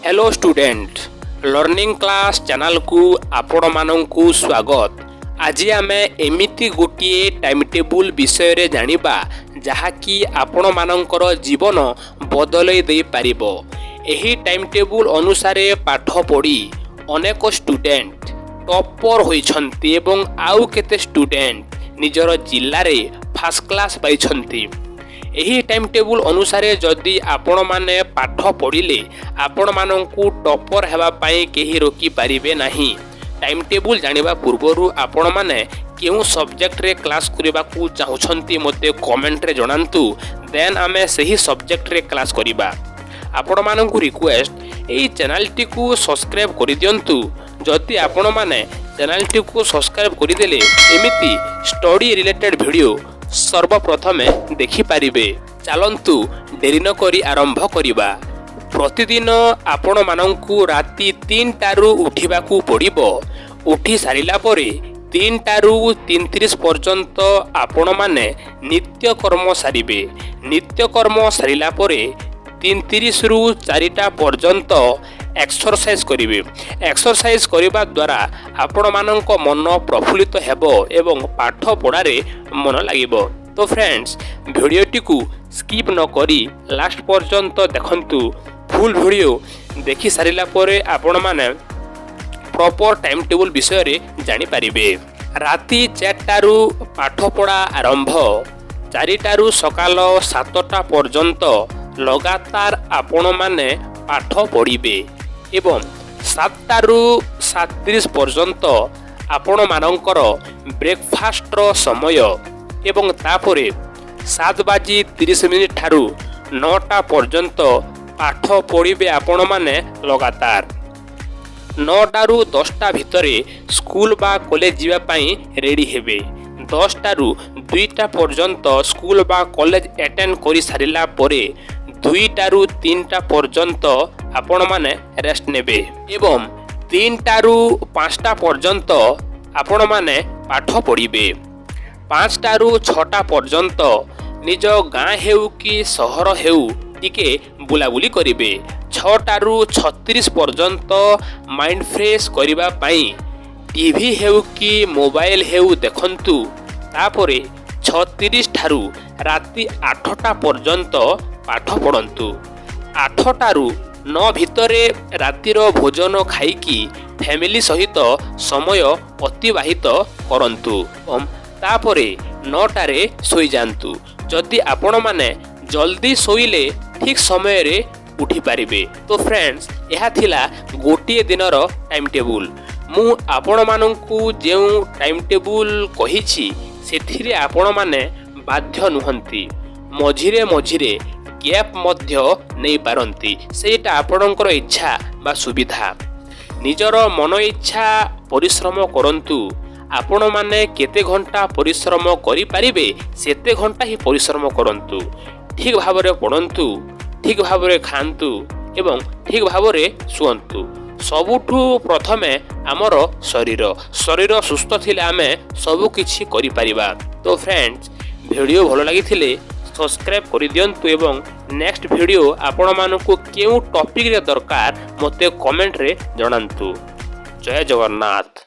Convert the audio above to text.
Hello student, learning class ଚ୍ୟାନେଲକୁ ଆପଣମାନଙ୍କୁ ସ୍ୱାଗତ। ଆଜି ଆମେ ଏମିତି ଗୋଟିଏ ଟାଇମ୍ ଟେବୁଲ୍ ବିଷୟରେ ଜାଣିବା, ଯାହାକି ଆପଣମାନଙ୍କର ଜୀବନ ବଦଳାଇ ଦେଇପାରିବ। ଏହି ଟାଇମ୍ ଟେବୁଲ୍ ଅନୁସାରେ ପାଠ ପଢ଼ି ଅନେକ ଷ୍ଟୁଡେଣ୍ଟ ଟପର୍ ହୋଇଛନ୍ତି ଏବଂ ଆଉ କେତେ ଷ୍ଟୁଡେଣ୍ଟ ନିଜର ଜିଲ୍ଲାରେ ଫାର୍ଷ୍ଟ କ୍ଲାସ୍ ପାଇଛନ୍ତି। ଏହି ଟାଇମ୍ ଟେବୁଲ୍ ଅନୁସାରେ ଯଦି ଆପଣମାନେ ପାଠ ପଢ଼ିଲେ, ଆପଣମାନଙ୍କୁ ଟପର୍ ହେବା ପାଇଁ କେହି ରୋକିପାରିବେ ନାହିଁ। ଟାଇମ୍ ଟେବୁଲ୍ ଜାଣିବା ପୂର୍ବରୁ ଆପଣମାନେ କେଉଁ ସବଜେକ୍ଟରେ କ୍ଲାସ୍ କରିବାକୁ ଚାହୁଁଛନ୍ତି, ମୋତେ କମେଣ୍ଟରେ ଜଣାନ୍ତୁ। ଦେନ୍ ଆମେ ସେହି ସବଜେକ୍ଟରେ କ୍ଲାସ୍ କରିବା। ଆପଣମାନଙ୍କୁ ରିକ୍ୱେଷ୍ଟ, ଏଇ ଚ୍ୟାନେଲଟିକୁ ସବସ୍କ୍ରାଇବ୍ କରିଦିଅନ୍ତୁ। ଯଦି ଆପଣମାନେ ଚ୍ୟାନେଲଟିକୁ ସବସ୍କ୍ରାଇବ୍ କରିଦେଲେ, ଏମିତି ଷ୍ଟଡି ରିଲେଟେଡ୍ ଭିଡ଼ିଓ ସର୍ବପ୍ରଥମେ ଦେଖିପାରିବେ। ଚାଲନ୍ତୁ, ଡେରି ନକରି ଆରମ୍ଭ କରିବା। ପ୍ରତିଦିନ ଆପଣମାନଙ୍କୁ ରାତି 3ଟାରୁ ଉଠିବାକୁ ପଡ଼ିବ। ଉଠି ସାରିଲା ପରେ 3ଟାରୁ 3:30 ପର୍ଯ୍ୟନ୍ତ ଆପଣମାନେ ନିତ୍ୟକର୍ମ ସାରିବେ। ନିତ୍ୟକର୍ମ ସାରିଲା ପରେ 3:30ରୁ 4ଟା ପର୍ଯ୍ୟନ୍ତ ଏକ୍ସରସାଇଜ୍ କରିବେ। ଏକ୍ସରସାଇଜ୍ କରିବା ଦ୍ୱାରା ଆପଣମାନଙ୍କ ମନ ପ୍ରଫୁଲ୍ଲିତ ହେବ ଏବଂ ପାଠ ପଢ଼ାରେ ମନ ଲାଗିବ। ତ ଫ୍ରେଣ୍ଡସ୍, ଭିଡ଼ିଓଟିକୁ ସ୍କିପ୍ ନ କରି ଲାଷ୍ଟ ପର୍ଯ୍ୟନ୍ତ ଦେଖନ୍ତୁ। ଫୁଲ୍ ଭିଡ଼ିଓ ଦେଖି ସାରିଲା ପରେ ଆପଣମାନେ ପ୍ରପର୍ ଟାଇମ୍ ଟେବୁଲ୍ ବିଷୟରେ ଜାଣିପାରିବେ। ରାତି 4ଟାରୁ ପାଠପଢ଼ା ଆରମ୍ଭ। 4ଟାରୁ ସକାଳ 7ଟା ପର୍ଯ୍ୟନ୍ତ ଲଗାତାର ଆପଣମାନେ ପାଠ ପଢ଼ିବେ ଏବଂ 7ଟାରୁ 7:30 ପର୍ଯ୍ୟନ୍ତ ଆପଣମାନଙ୍କର ବ୍ରେକଫାଷ୍ଟର ସମୟ ଏବଂ ତାପରେ 7 ବାଜି 30 ମିନିଟ୍ ଠାରୁ 9ଟା ପର୍ଯ୍ୟନ୍ତ ପାଠ ପଢ଼ିବେ ଆପଣମାନେ ଲଗାତାର। 9ଟାରୁ 10ଟା ଭିତରେ ସ୍କୁଲ ବା କଲେଜ ଯିବା ପାଇଁ ରେଡ଼ି ହେବେ। 10ଟାରୁ 2ଟା ପର୍ଯ୍ୟନ୍ତ ସ୍କୁଲ ବା କଲେଜ ଆଟେଣ୍ଡ କରିସାରିଲା ପରେ 2ଟାରୁ 3ଟା ପର୍ଯ୍ୟନ୍ତ ଆପଣମାନେ ରେଷ୍ଟ ନେବେ ଏବଂ 3ଟାରୁ 5ଟା ପର୍ଯ୍ୟନ୍ତ ଆପଣମାନେ ପାଠ ପଢ଼ିବେ। 5ଟାରୁ 6ଟା ପର୍ଯ୍ୟନ୍ତ ନିଜ ଗାଁ ହେଉ କି ସହର ହେଉ, ଟିକେ ବୁଲାବୁଲି କରିବେ। 6ଟାରୁ 6:30 ପର୍ଯ୍ୟନ୍ତ ମାଇଣ୍ଡ ଫ୍ରେଶ୍ କରିବା ପାଇଁ ଟିଭି ହେଉ କି ମୋବାଇଲ ହେଉ ଦେଖନ୍ତୁ। ତାପରେ 6:30 ଠାରୁ ରାତି 8ଟା ପର୍ଯ୍ୟନ୍ତ ପାଠ ପଢ଼ନ୍ତୁ। 8ଟାରୁ 9 ଭିତରେ ରାତିର ଭୋଜନ ଖାଇକି ଫ୍ୟାମିଲି ସହିତ ସମୟ ଅତିବାହିତ କରନ୍ତୁ ଏବଂ ତାପରେ 9ଟାରେ ଶୋଇଯାଆନ୍ତୁ। ଯଦି ଆପଣମାନେ ଜଲ୍ଦି ଶୋଇଲେ, ଠିକ୍ ସମୟରେ ଉଠିପାରିବେ। ତ ଫ୍ରେଣ୍ଡସ୍, ଏହା ଥିଲା ଗୋଟିଏ ଦିନର ଟାଇମ୍ ଟେବୁଲ୍। ମୁଁ ଆପଣମାନଙ୍କୁ ଯେଉଁ ଟାଇମ୍ ଟେବୁଲ୍ କହିଛି, ସେଥିରେ ଆପଣମାନେ ବାଧ୍ୟ ନୁହନ୍ତି। ମଝିରେ ମଝିରେ ଗ୍ୟାପ୍ ମଧ୍ୟ ନେଇପାରନ୍ତି। ସେଇଟା ଆପଣଙ୍କର ଇଚ୍ଛା ବା ସୁବିଧା। ନିଜର ମନ ଇଚ୍ଛା ପରିଶ୍ରମ କରନ୍ତୁ। ଆପଣମାନେ କେତେ ଘଣ୍ଟା ପରିଶ୍ରମ କରିପାରିବେ, ସେତେ ଘଣ୍ଟା ହିଁ ପରିଶ୍ରମ କରନ୍ତୁ। ଠିକ୍ ଭାବରେ ପଢ଼ନ୍ତୁ, ଠିକ୍ ଭାବରେ ଖାଆନ୍ତୁ ଏବଂ ଠିକ୍ ଭାବରେ ଶୁଅନ୍ତୁ। ସବୁଠୁ ପ୍ରଥମେ ଆମର ଶରୀର। ଶରୀର ସୁସ୍ଥ ଥିଲେ ଆମେ ସବୁ କିଛି କରିପାରିବା। ତ ଫ୍ରେଣ୍ଡସ୍, ଭିଡ଼ିଓ ଭଲ ଲାଗିଥିଲେ ସବସ୍କ୍ରାଇବ୍ କରିଦିଅନ୍ତୁ ଏବଂ ନେକ୍ସଟ ଭିଡ଼ିଓ ଆପଣମାନଙ୍କୁ କେଉଁ ଟପିକ୍ରେ ଦରକାର, ମୋତେ କମେଣ୍ଟରେ ଜଣାନ୍ତୁ। ଜୟ ଜଗନ୍ନାଥ।